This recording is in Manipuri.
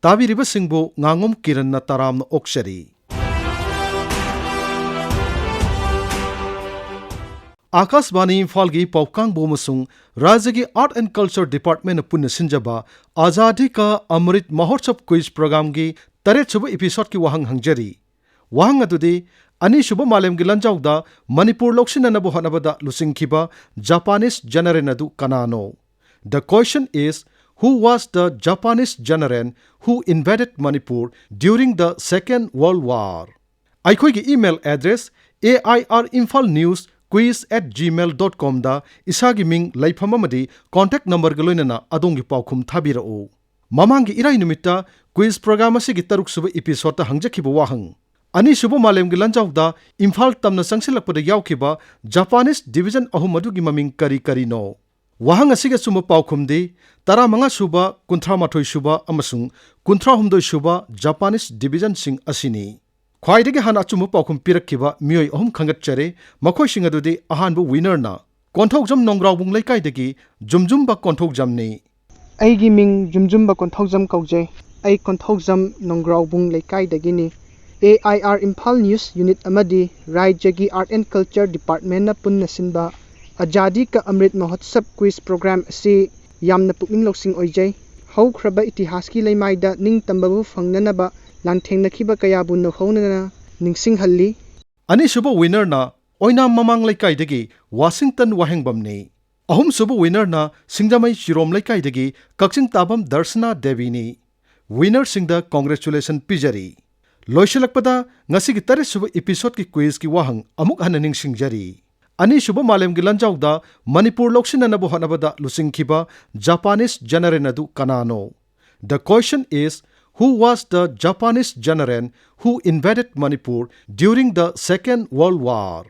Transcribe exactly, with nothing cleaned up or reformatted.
ꯇꯥꯕꯤꯔꯤꯕꯁꯤꯡꯕꯨ ꯉꯥꯉꯣꯝ ꯀꯤꯔꯟꯅ ꯇꯔꯥꯝꯅ ꯑꯣꯛꯆꯔꯤ꯫ ꯑꯥꯀꯥꯁꯕꯥꯅꯤ ꯏꯝꯐꯥꯜꯒꯤ ꯄꯥꯎꯀꯥꯡꯕꯨ ꯑꯃꯁꯨꯡ ꯔꯥꯖ꯭ꯌꯒꯤ Art and Culture Department ꯅ ꯄꯨꯟꯅ ꯁꯤꯟꯖꯕ ꯑꯖꯥꯗꯤ ꯀꯥ ꯑꯃ꯭ꯔꯤꯠ ꯃꯍꯣꯠꯁꯕ quiz programꯒꯤ ꯇꯔꯦꯠꯁꯨꯕ episodeꯀꯤ ꯋꯥꯍꯪ ꯍꯪꯖꯔꯤ꯫ ꯋꯥꯍꯪ ꯑꯗꯨꯗꯤ, ꯑꯅꯤꯁꯨꯕ ꯃꯥꯂꯦꯝꯒꯤ ꯂꯥꯟꯖꯥꯎꯗ ꯃꯅꯤꯄꯨꯔ ꯂꯧꯁꯤꯟꯅꯅꯕ ꯍꯣꯠꯅꯕꯗ ꯂꯨꯆꯤꯡꯈꯤꯕ Japanese general ꯑꯗꯨ ꯀꯅꯥꯅꯣ? The question is, who was the Japanese general who invaded Manipur during the Second World War? ꯑꯩꯈꯣꯏꯒꯤ email address A I R Imphal News Quiz at gmail dot com ꯗ ꯏꯁꯥꯒꯤ ꯃꯤꯡ, ꯂꯩꯐꯝ ꯑꯃꯗꯤ contact numberꯒ ꯂꯣꯏꯅꯅ ꯑꯗꯣꯝꯒꯤ ꯄꯥꯎꯈꯨꯝ ꯊꯥꯕꯤꯔꯛꯎ꯫ ꯃꯃꯥꯡꯒꯤ ꯏꯔꯥꯏ ꯅꯨꯃꯤꯠꯇ quiz program ꯑꯁꯤꯒꯤ ꯇꯔꯨꯛꯁꯨꯕ episodeꯇ ꯍꯪꯖꯈꯤꯕ ꯋꯥꯍꯪ, ꯑꯅꯤꯁꯨꯕ ꯃꯥꯂꯦꯝꯒꯤ ꯂꯥꯟꯖꯥꯎꯗ ꯏꯝꯐꯥꯜ ꯇꯝꯅ ꯆꯪꯁꯤꯜꯂꯛꯄꯗ ꯌꯥꯎꯈꯤꯕ Japanese division ꯑꯍꯨꯝ ꯑꯗꯨꯒꯤ ꯃꯃꯤꯡ ꯀꯔꯤ ꯀꯔꯤꯅꯣ? ꯋꯥꯍꯪ ꯑꯁꯤꯒꯤ ꯑꯆꯨꯝꯕ ꯄꯥꯎꯈꯨꯝꯗꯤ ꯇꯔꯥꯃꯉꯥꯁꯨꯕ, ꯀꯨꯟꯊ꯭ꯔꯥꯃꯥꯊꯣꯏꯁꯨꯕ ꯑꯃꯁꯨꯡ ꯀꯨꯟꯊ꯭ꯔꯥꯍꯨꯝꯗꯣꯏꯁꯨꯕ Japanese divisionꯁꯤꯡ ꯑꯁꯤꯅꯤ꯫ ꯈ꯭ꯋꯥꯏꯗꯒꯤ ꯍꯥꯟꯅ ꯑꯆꯨꯝꯕ ꯄꯥꯎꯈꯨꯝ ꯄꯤꯔꯛꯈꯤꯕ ꯃꯤꯑꯣꯏ ꯑꯍꯨꯝ ꯈꯟꯒꯠꯆꯔꯦ꯫ ꯃꯈꯣꯏꯁꯤꯡ ꯑꯗꯨꯗꯤ, ꯑꯍꯥꯟꯕ winnerꯅ ꯀꯣꯟꯊꯧꯖꯝ ꯅꯣꯡꯒ꯭ꯔꯥꯎꯕꯨꯡ ꯂꯩꯀꯥꯏꯗꯒꯤ ꯖꯨꯝꯖꯨꯝꯕ ꯀꯣꯟꯊꯧꯖꯝꯅꯤ꯫ ꯑꯩꯒꯤ ꯃꯤꯡ ꯖꯨꯝꯖꯨꯝꯕ ꯀꯣꯟꯊꯧꯖꯝ ꯀꯧꯖꯩ꯫ ꯑꯩ Konthoujam ꯅꯣꯡꯒ꯭ꯔꯥꯎꯕꯨꯡ ꯂꯩꯀꯥꯏꯗꯒꯤꯅꯤ꯫ A I R Imphal News Unit ꯑꯃꯗꯤ ꯔꯥꯖ꯭ꯌꯒꯤ Art and Culture Departmentꯅ ꯄꯨꯟꯅ ꯁꯤꯟꯕ ꯑꯖꯥꯗꯤ ꯀ ꯑꯃ꯭ꯔꯤꯠ ꯃꯍꯣꯠꯁꯕ quiz program ꯑꯁꯤ ꯌꯥꯝꯅ ꯄꯨꯛꯅꯤꯡ ꯂꯧꯁꯤꯡ ꯑꯣꯏꯖꯩ꯫ ꯍꯧꯈ꯭ꯔꯕ ꯏꯇꯤꯍꯥꯁꯀꯤ ꯂꯩꯃꯥꯏꯗ ꯅꯤꯡꯇꯝꯕꯕꯨ ꯐꯪꯅꯅꯕ ꯂꯥꯟꯊꯦꯡꯅꯈꯤꯕ ꯀꯌꯥꯕꯨ ꯅꯧꯍꯧꯅꯅ ꯅꯤꯡꯁꯤꯡꯍꯜꯂꯤ꯫ ꯑꯅꯤꯁꯨꯕ winnerꯅ ꯑꯣꯏꯅꯥꯝ ꯃꯃꯥꯡ ꯂꯩꯀꯥꯏꯗꯒꯤ ꯋꯥꯁꯤꯡꯇꯟ ꯋꯥꯍꯦꯡꯕꯝꯅꯤ꯫ ꯑꯍꯨꯝꯁꯨꯕ winnerꯅ ꯁꯤꯡꯖꯃꯩ ꯆꯤꯔꯣꯝ ꯂꯩꯀꯥꯏꯗꯒꯤ ꯀꯛꯆꯤꯡ ꯇꯥꯕꯝ ꯗꯔꯁꯅꯥ ꯗꯦꯕꯤꯅꯤ꯫ Winnerꯁꯤꯡꯗ congratulation ꯄꯤꯖꯔꯤ꯫ ꯂꯣꯏꯁꯤꯜꯂꯛꯄꯗ, ꯉꯁꯤꯒꯤ ꯇꯔꯦꯠꯁꯨꯕ episodeꯀꯤ quizꯀꯤ ꯋꯥꯍꯪ ꯑꯃꯨꯛ ꯍꯟꯅ ꯅꯤꯡꯁꯤꯡꯖꯔꯤ꯫ ꯑꯅꯤꯁꯨꯕ ꯃꯥꯂꯦꯝꯒꯤ ꯂꯥꯟꯖꯥꯎꯗ ꯃꯅꯤꯄꯨꯔ ꯂꯧꯁꯤꯟꯅꯅꯕ ꯍꯣꯠꯅꯕꯗ ꯂꯨꯆꯤꯡꯈꯤꯕ Japanese general ꯑꯗꯨ ꯀꯅꯥꯅꯣ? The question is, who was the Japanese general who invaded Manipur during the Second World War?